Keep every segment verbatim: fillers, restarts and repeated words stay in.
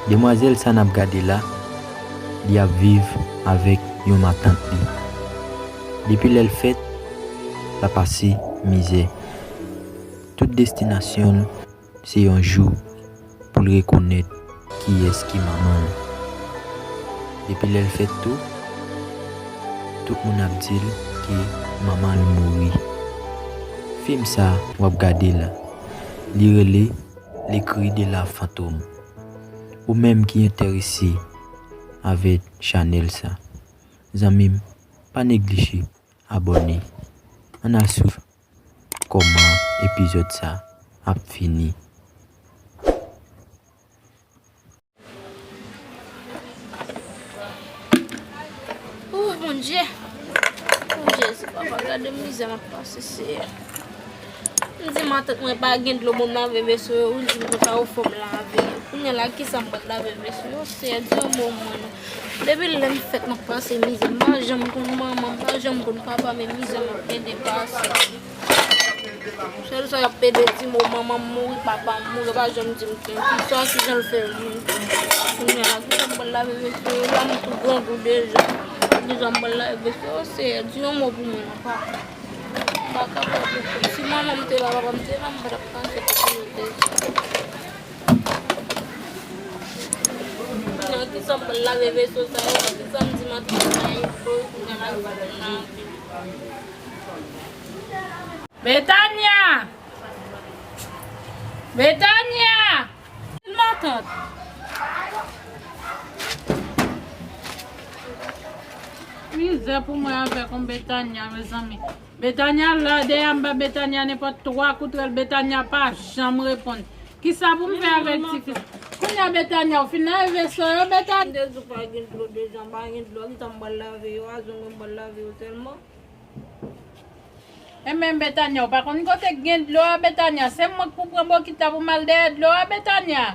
Demwazèl sa n ap gade la, li ap viv avèk yon matant li. Depi lè l fèt, l ap pase mizè. Tout destinasyon l, se yon jou pou l rekonèt kiyès ki manman l. Depi lè l fèt tou, tout moun ap di l ke manman l mouri. Fim sa w ap gade la, li rele Le Cri de la Fantôme. Ou menm ki enterese avèk chanèl sa, zanmi m, pa neglije abòne. Ann al swiv kòman epizòd sa ap fini. Oh, Bondye! Oh, Jezi, papa, gade mizè m ap pase, Seyè. M di matant mwen pa gen dlo pou m lave veso yo, wi, l di m konsa ou fò m lave yo. Kounye a la, kisa m pral lave veso yo? Seyè, di yon mo pou mwen non. Depi lè m fèt, m ap pase mizè. M pa janm konn manman, m pa janm konn papa, men mizè m ap pede pase. Sèl sa y ap pede di m, o, manman m mouri, papa m mouri, yo pa janm di m kisa, kijan l fè mouri. Kounye a la, kijan m pral lave veso yo? La, m tou grangou deja. Kijan m pral lave veso yo? Seyè, di yon mo pou mwen non, papa. M pa kapab ankò. Si manman m te la, papa m te la, m pa t ap pase pou kote yo te. Nan kisa m pral lave veso sa yo? Kisa m di matant sa yo? Kounye a la, kisa m lave? Betania! Betania! Matant! Mizè pou mwen avèk yon Betania, mezanmi. Betania la, dèyè m ba Betania nenpòt twa kout rèl, Betania pa janm reponn. Kisa pou m fè avèk tifi? Kounye a Betania, ou fin lave veso yo, Betania? M te di w pa gen dlo deja, m pa gen dlo, kijan m pral lave yo, a, jan mwen pral lave yo sèlman. E men Betania, ou pa konn kote k gen dlo a, Betania? Se mwen k pou pran bokit la pou m al dèyè dlo a, Betania?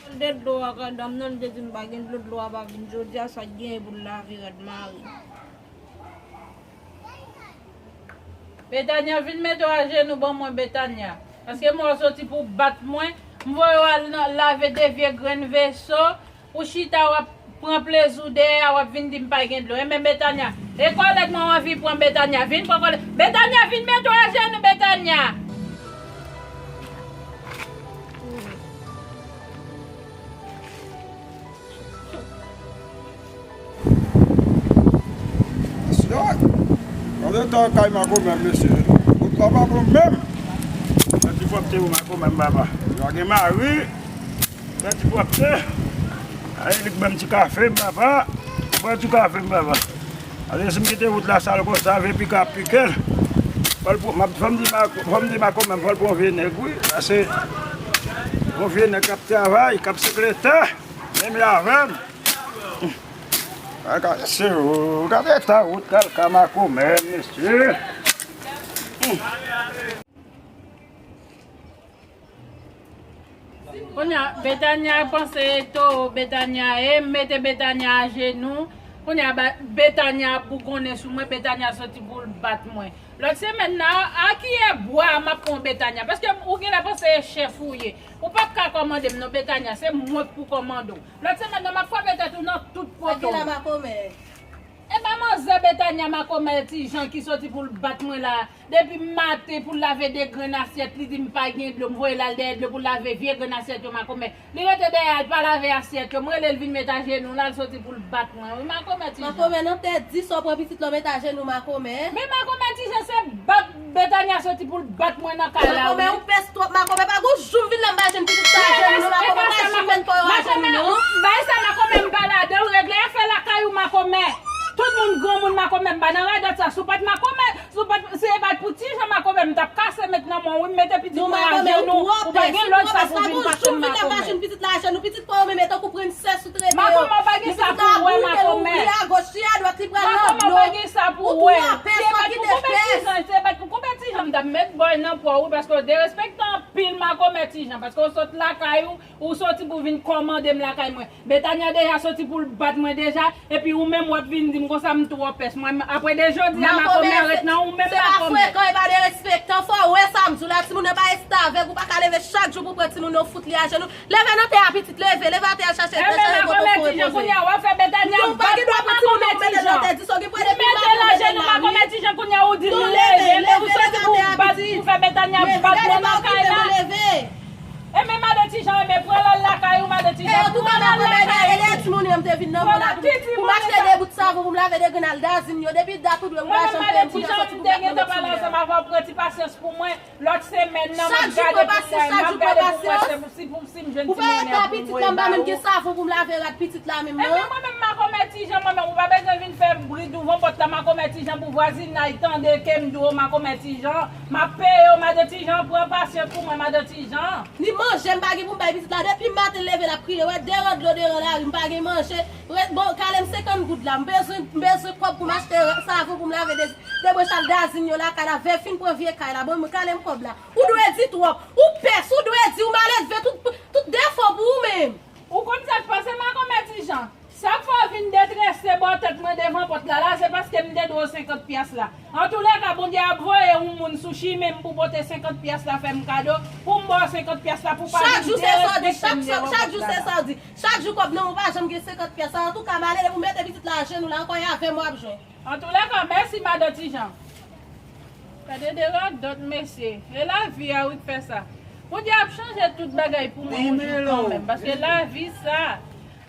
Al dèyè dlo a, kay dam nan, li te di m pa gen dlo, dlo a pa vin jodi a, sa k genyen pou l lave rad mari. Betania, vin mete w ajenou ban mwen, Betania. Paske mwen w soti pou bat mwen, m voye w al nan, lave de vye grenn veso, ou chita w ap pran plezi w dèyè a, w ap vin di m pa gen dlo. Enben, Betania, e kòlèt mwen w anvi pran, Betania, vin pran kòlèt. Betania, vin mete w ajenou, Betania. Mesye, gade tan kay makomè, mesye. Wout la pa bon menm. Fè ti pwòpte pou makomè m, papa. Yo gen mari. Fè ti pwòpte. Ay, li k ban m ti kafe m, papa. Bwè ti kafe m, papa. Ale, si m kite wout la sal konsa, vye pika ap pike l. Fò l pou, m ap, fò m di ma, fò m di makomè m, fò l pran yon vye nèg, wi. Pase yon vye nèg k ap travay, k ap sekretè. Menm jan avè m. Ay, gade, se ou, gade eta wout kal ka makomè, mesye. Kounye a, Betania panse e towo Betania ye, m mete Betania ajenou. Kounye a, ba, Betania ap bougonnen sou mwen, Betania soti pou l bat mwen. Lòt semèn nan, a kiyè bwa m ap pran Betania? Paske ou genlè panse e chèf ou ye. Ou p ap ka kòmande m non, Betania, se mwen k pou kòmande w. Lòt semèn nan, m ap frape tèt ou nan tout poto w. Sa ki la makomè? E pa manzè Betania makomè ti jan ki soti pou l bat mwen la. Depi maten pou l lave de grenn asyèt, li di m pa gen dlo, m voye l al dèyè dlo pou l lave vye grenn asyèt yo makomè. Li rete dèyè a, l pa lave asyèt yo. M rele l vin met ajenou, l al soti pou l bat mwen. Wi, makomè ti jan. Makomè nan tèt di sa w pran pitit la w met ajenou makomè. Men makomè ti jan se bat Betania soti pou l bat mwen nan kay la, wi. Makomè, ou pès twòp, makomè. Pa gon jou m vin la m pa jwenn pitit sa ajenou non, makomè, pa jwenn menm kò yo ajenou non. Bagay sa makomè m pa ladan l, regle afè lakay ou makomè. Tout moun granmoun makomè, m pa nan radòt sa, si w pa t makomè. Si w pa t, si e pa t pou ti jan makomè, m t ap kase met nan men w, wi, m mete pitit mwen ajenou. Ou pa gen lòd sa pou vin pase m makomè. Pitit la ajenou, pitit pa ou menm, tankou prensès ou trete yo. Makomè, ou pa gen sa pou wè, makomè. Makomè, ou pa gen sa pou wè. Si e pa t pou konpetijan, si e pa t pou konpetijan, m t ap met bòy nan po w, wi, paske w derespektan anpil, makomè. Ti Jan, paske w sot lakay ou, ou soti pou vin kòmande m lakay mwen. Betania deja soti pou l bat mwen deja, epi ou menm w ap vin di m konsa m twò pès. Mwen, apre de jodi a, makomè ret nan ou menm makomè. Se pa frekan, e pa derespektan, fò w wè sa m di w la, timoun nan pa rete avèk ou, pa ka leve chak jou pou pran timoun nan fout li ajenou. Leve nan tè a pitit, leve, leve atè al chache, al chache kote w foure poze. Kounye a, w ap fè Betania bat mwen makomè Ti Jan. Ou mete l ajenou makomè Ti Jan, kounye a ou di m leve, leve, ou soti pou bat, pou fè Betania bat mwen nan kay la. Enben madan Ti Jan, enben pran l al lakay ou, madan Ti Jan. Pran l al lakay ou. Pou m achte de bout savon pou m lave de grenn al dazin yo, depi dat ou dwe ou pa janm peye m pou m ta soti pou bat mwen ti jan. Mwen menm madan Ti Jan, m te gen tan pale ansanm avè w, pran ti pasyans pou mwen. Lòt semèn nan, m ap gade pou m wè, m ap gade pou m wè se pou, si, pou, si m jwenn timoun yo pou mwen. Ou fè eta pitit la, m pa menm gen savon pou m lave rad pitit la menm non. Enben mwen menm makomè Ti Jan, mwen menm, ou pa bezwen vin fè bri douvan pòt la makomè Ti Jan pou vwazinay tande ke m di w makomè Ti Jan. M ap peye w, madan Ti Jan, pran pasyans pou mwen, madan Ti Jan. Li manje, m pa gen pou m bay pitit la. Depi maten l leve, l ap kriye. Wè, de ran dlo, de ran lari, m pa gen manje. Bon, kale m senkant goud la. M bezwen, m bezwen kòb pou m achte savon pou m lave de, de branch al dazin yo lakay la. Vèv fin pran vye kay la. Bon, kale m kòb la. Ou dwe di twòp. Ou pès, ou dwe di, ou maledve, tout, tout defo pou ou menm. Ou konn sa k pase, makomè Ti Jan? Sa k fè w vin detrese bò tèt mwen devan pòt la la, se paske m te dwe w senkant pyas la. Antoulèka, Bondye ap voye yon moun sou chimen m pou pote senkant pyas la fè m kado, pou m ba w senkant pyas la pou w pa vin derespekte m devan pòt la la. Chak jou se sa w di, chak jou se sa w di. Chak jou kòb nan men w pa janm gen senkant pyas la. Antouka, m ale depi w mete pitit la ajenou la ankò, e avè m w ap jwenn. Antoulèka, mèsi, madan Ti Jan. Gade de radòt, mesye. E lavi a wi k fè sa. Bondye ap chanje tout bagay pou mwen yon jou kanmenm. Paske lavi sa,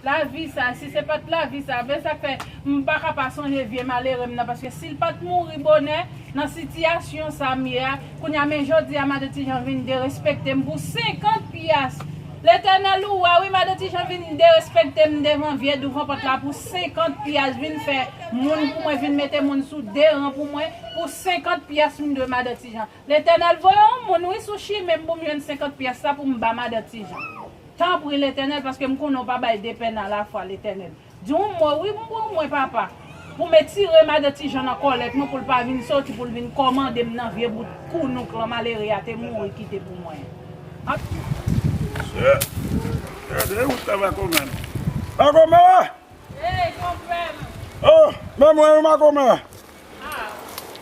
lavi sa, si se pa t lavi sa, men sa k fè m pa ka pa sonje vye malere m nan. Paske si l pa t mouri bonè, nan sitiyasyon sa m ye a, kounye a, men jodi a, madan Ti Jan vin derespekte m pou senkant pyas. Letènèl ou wè wi, madan Ti Jan vin derespekte m devan vye douvan pòt la pou senkant pyas, vin fè moun pou mwen, vin mete moun sou de ran pou mwen, pou senkant pyas m dwe madan Ti Jan. Letènèl voye yon moun wi sou chimen m pou m jwenn senkant pyas sa pou m ba madan Ti Jan. Tanpri Letènèl, paske m konnen w pa bay de pèn alafwa, Letènèl. Di yon mo wi pou mwen, papa, pou m etire madan Ti Jan nan kòlèt mwen, pou l pa vin soti, pou l vin kòmande m nan vye bout kounouk lan malere a te mouri kite pou mwen. Gade wout la, makomè. Makomè! Ey, konpè m. Oh, men mwen wi, makomè. Ah,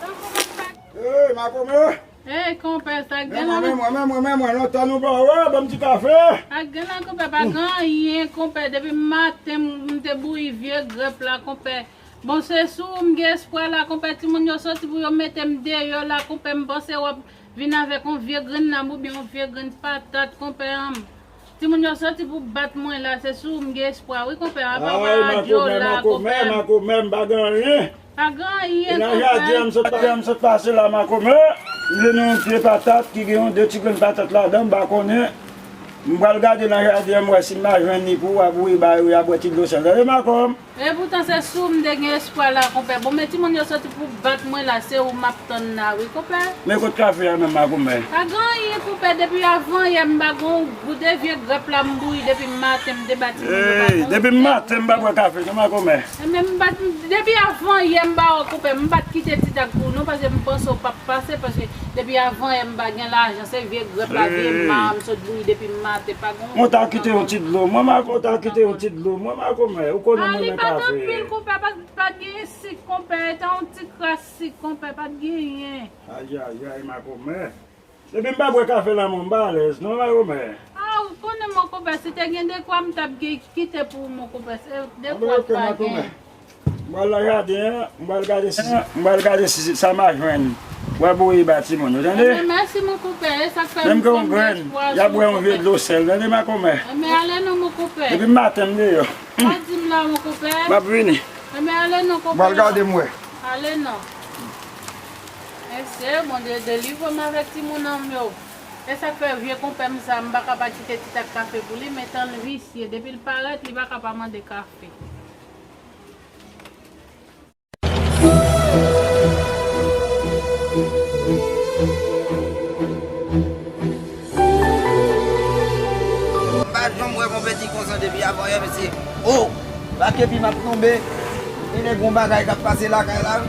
makomè. Ey, makomè. Ey, konpè, sa k gen la? Men mwen, men mwen, men mwen, lontan nou pa wè, ban m ti kafe. Sa k gen la, konpè, pa gen anyen, konpè, depi maten m te bouyi vye grèp la, konpè. Bon, se sou ou m gen espwa la, konpè, timoun yo soti pou yo mete m deyò la, konpè, m panse w ap vin avèk yon vye grenn nanm oubyen yon vye grenn patat, konpè, an. Timoun yo soti pou bat mwen la, se sou ou m gen espwa wi, konpè, apa w pa radyo la, konpè. Makomè, makomè, m pa gen anyen. Pa gen anyen, konpè. E nan jaden an, m sot, m sot pase la, makomè. M jwenn yon pye patat ki gen yon de ti grenn patat ladan, m pa konnen. M pral gade nan jaden an, m wè si m pa jwenn li pou w, a bouyi ba yo, a bwè ti dlo sèl. Tande, makomè. Epoutan se sou m te gen espwa la, konpè. Bon, men timoun yo soti pou bat mwen la, se ou m ap tann la, wi, konpè. Men kot kafe a menm, makomè? Pa gen anyen, konpè. Depi avanyè, m pa gen yon gou de vye grèp la, m bouyi depi maten, m te ba timoun yo pa gen yon pèp. Ey, depi maten, m pa bwè kafe, non, makomè. Enben, m pa t, depi avanyè, m ba w, konpè. M pa t kite ti tak pou ou, non, paske m panse w p ap pase, paske depi avanyè, m pa gen lajan. Se vye grèp la, vye ma, m sot bouyi depi maten, pa gen yon pèp. Mwen ta kite yon ti dlo, mwen, makomè, ta kite yon ti dlo, mwen, makomè, ou konnen mwen renmen kafe. Ah, li pa t anpil, konpè, pa, pa t gen sik, konpè, e ta yon ti kras sik, konpè, pa t genyen. Ayayay, makomè. Depi m pa bwè kafe la, mwen, m pa alèz, non, makomè. Ah, ou konnen, mon konpè, si te gen dekwa, m t ap gen kite pou ou, mon konpè, se dekwa k pa gen. M pral nan jaden an, m pral gade si, m pral gade si sa m a jwenn. W a bouyi ba timoun yo, tande? Enben, mèsi, mon konpè. E sa k fè m konn gen espwa sou ou, mon konpè. Menm ke yon grenn, y ap bwè yon vye dlo sèl, tande, makomè? Enben, ale non, mon konpè. Depi maten, m deyò. Pa di m la, mon konpè. M ap vini. Enben, ale non, konpè. M pral gade, m wè. Ale non. Mesye, Bondye delivre m avèk timoun an m yo. E sa k fè vye konpè m sa, m pa ka pa kite ti tak kafe pou li, men tan l visye. Depi l parèt, li pa ka pa mande kafe. M pa janm wè konpè ti konsa depi avanyè, mesye. Oh! Pa kenbe m ap tonbe. Gen de bon bagay k ap pase lakay la, wi.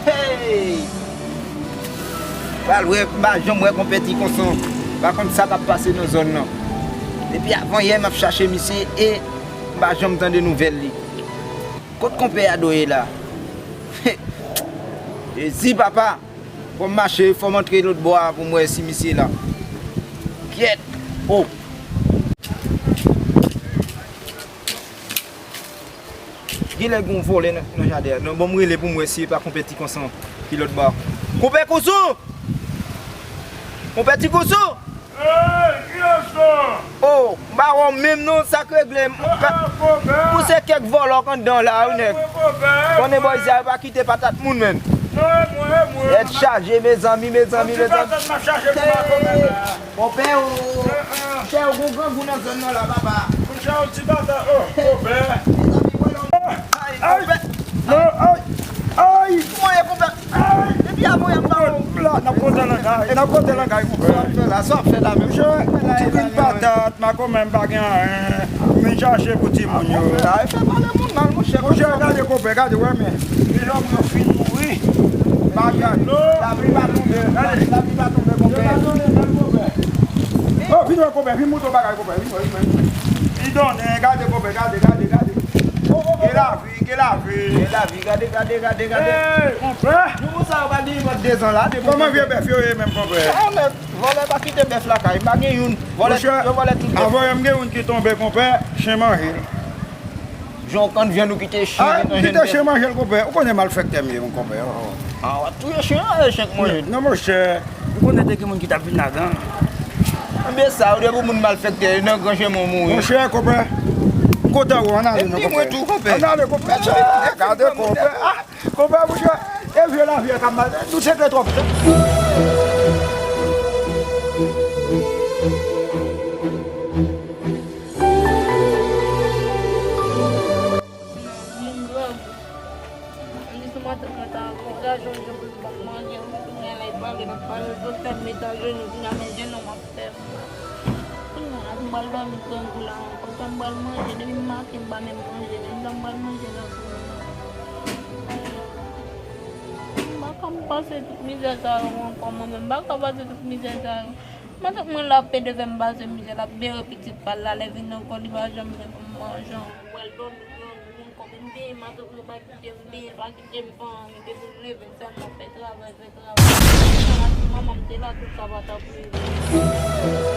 Hey! Pral wè, m pa janm wè konpè ti konsa. M pa konn sa k ap pase nan zòn nan. Depi avan yè m ap chache misye e m pa janm tande nouvèl li. Kot konpè Ado ye la? Jezi papa! Fò m mache, fò m antre lòt bò a pou m wè si misye la. Kyèt! Oh! Genlè gen yon vòlè nan, nan jaden an. Non, bon, m rele pou m wè si e pa konpè Ti Konsan ki lòt bò a. Konpè Kouzou! Konpè Ti Kouzou! Hey, kiyès sa? Oh, m pa wè w menm non, sa k regle? Ah, ah, konpè. Pouse kèk vòlò k anndan la, wi, nèg. Mwen, konpè, konnen bò izi a yo pa kite patat moun, menn. Non, e mwen, e mwen. Tèt chaje, mezanmi, mezanmi, mezanmi. Yon ti patat m ap chache pou makomè la. Konpè o. Chè, ou gon grangou nan zòn nan la, papa. Monchè, yon ti patat, oh, konpè. Mezanmi, wè lòm. Ay, ay, konpè. Non, ay, ay. Kòman ye, konpè? Ay. Depi avan yè m pa wè w. La, n ap konte langay, n ap konte langay, konpè. Sa w ap fè la, sa w ap fè la, menm? Monchè, ti grenn patat, makomè m pa gen anyen. M vin chache pou timoun yo. Ay, fè pale moun mal, monchè. Monchè, gade, konpè, gade, wè, men. Lòm yo fin mouri. Bagay. Lapli pa tonbe. Lapli pa tonbe, konpè. Oh, vin wè, konpè. Vin montre w bagay, konpè. Vin wè, vin wè, vin wè. Li donnen, gade, konpè, gade, gade, gade. Oh, oh, oh. Gen lavi, gen lavi. Gen lavi, gade, gade, gade, gade. Hey, konpè. Nouvo sa yo pa gen menm dezan la, depi. Kòman vye bèf yo ye menm, konpè? Ah, nèg, vòlè pa kite bèf lakay. M pa gen youn. Vòlè, yo vòlè tout bèf. Monchè, avan yè m gen youn ki tonbe, konpè, chen manje l. Jan w kann vyann ou kite chen, ah, m kite chen manje l, konpè. Ou konnen malfektè m ye, mon konpè. Oh, oh. Ah, w ap touye chen an, e chen k manje l. Non, monchè, m konnen te gen moun ki t ap vin ladan l. Ebyen sa, ou depi moun malfektè, nan gran chemen w mouri. Monchè, konpè, m kontan wè w, ann ale non, konpè. Epi mwen tou, konpè. Ann ale, konpè. Gade, konpè. Ah, konpè, monchè, e vye lavi a k ap mal, nou sekrè twòp. Moun grangou. Li sou matant mwen ta ankò. Ou ta jwenn jan pou l ban m manje, ou tounen la, li pale, l ap pale, l sot fè m met ajenou, kounye a men jenou m ap fè m. Kounye a m pral dòmi grangou la ankò. Sa m pral manje, depi maten m pa menm manje, menm sa m pral manje nan kounye a. M pa ka pase tout mizè sa yo ankò, mwen menm, m pa ka pase tout mizè sa yo. Matant mwen la ap pede fè m pase mizè, l ap bere pitit pa l la, lè vin ankò, li pa janm gen pou m manje. Ou pral dòmi grangou ankò, men m benyen matant mwen pa kite m benyen, pa kite m fè anyen, depi m leve m sèlman fè travay, fè travay. Manman m te la, tout sa pa t ap rive.